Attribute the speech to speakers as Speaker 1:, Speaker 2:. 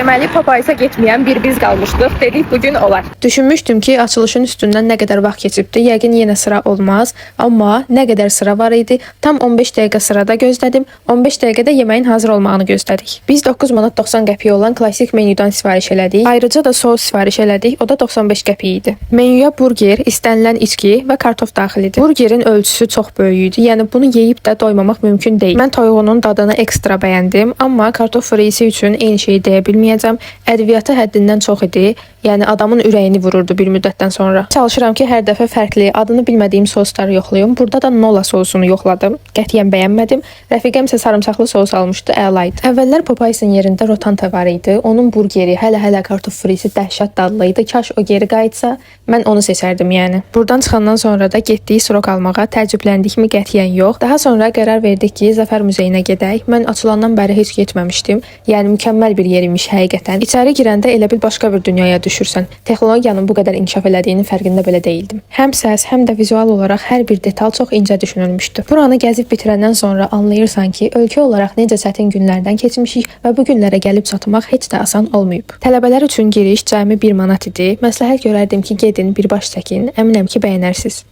Speaker 1: Deməli, Popeyes'a getməyən bir biz qalmışdıq. Dedik bu gün olar.
Speaker 2: Düşünmüşdüm ki, açılışın üstündən nə qədər vaxt keçibdi, yəqin yenə sıra olmaz. Amma nə qədər sıra var idi. Tam 15 dəqiqə sırada gözlədim. 15 dəqiqədə yeməyin hazır olmağını gözlədik. Biz 9 manat 90 qəpik olan klassik menyudan sifariş elədik. Ayrıca da sous sifariş elədik. O da 95 qəpik idi. Menyuya burger, istənilən içki və kartof daxil idi. Burgerin ölçüsü çox böyük idi. Yəni bunu yeyib də doymamaq mümkün deyil. Mən toyuğunun dadını ekstra bəyəndim, amma kartof frisi üçün eyni şeyi deyə bilməyəcəm. Ədviyyatı həddindən çox idi. Yəni adamın ürəyini vururdu bir müddətdən sonra. Çalışıram ki, hər dəfə fərqli, adını bilmədiyim sosları yoxlayım. Burada da Nola sousunu yoxladım. Qətiyyən bəyənmədim. Rəfiqəm isə sarımsaqlı sous almışdı, əla idi. Əvvəllər Popeyes-in yerində Rotanta var idi. Onun burgeri, hələ-hələ kartof frisi dəhşət dadlı idi. Kaş o geri qayıtsa, mən onu seçərdim yəni. Burdan çıxandan sonra da getdik srok almağa. Təəccübləndikmi? Qətiyyən yox. Daha sonra qərar verdik ki, Zəfər muzeyinə gedək. Mən açılandan bəri heç getməmişdim. Yəni mükəmməl bir yer imiş həqiqətən. İçəri girəndə elə bil başqa bir dünyaya düşürsən. Texnologiyanın bu qədər inkişaf elədiyinin fərqində belə deyildim. Həm səs, həm də vizual olaraq hər bir detal çox incə düşünülmüşdü. Buranı gəzib bitirəndən sonra anlayırsan ki, ölkə olaraq necə çətin günlərdən keçmişik və bu günlərə gəlib çatmaq heç də asan olmayıb. Tələbələr üçün giriş cəmi 1 manat idi. Məsləhət görərdim ki, gedin, bir baş çəkin. Əminəm ki, bəyənərsiniz.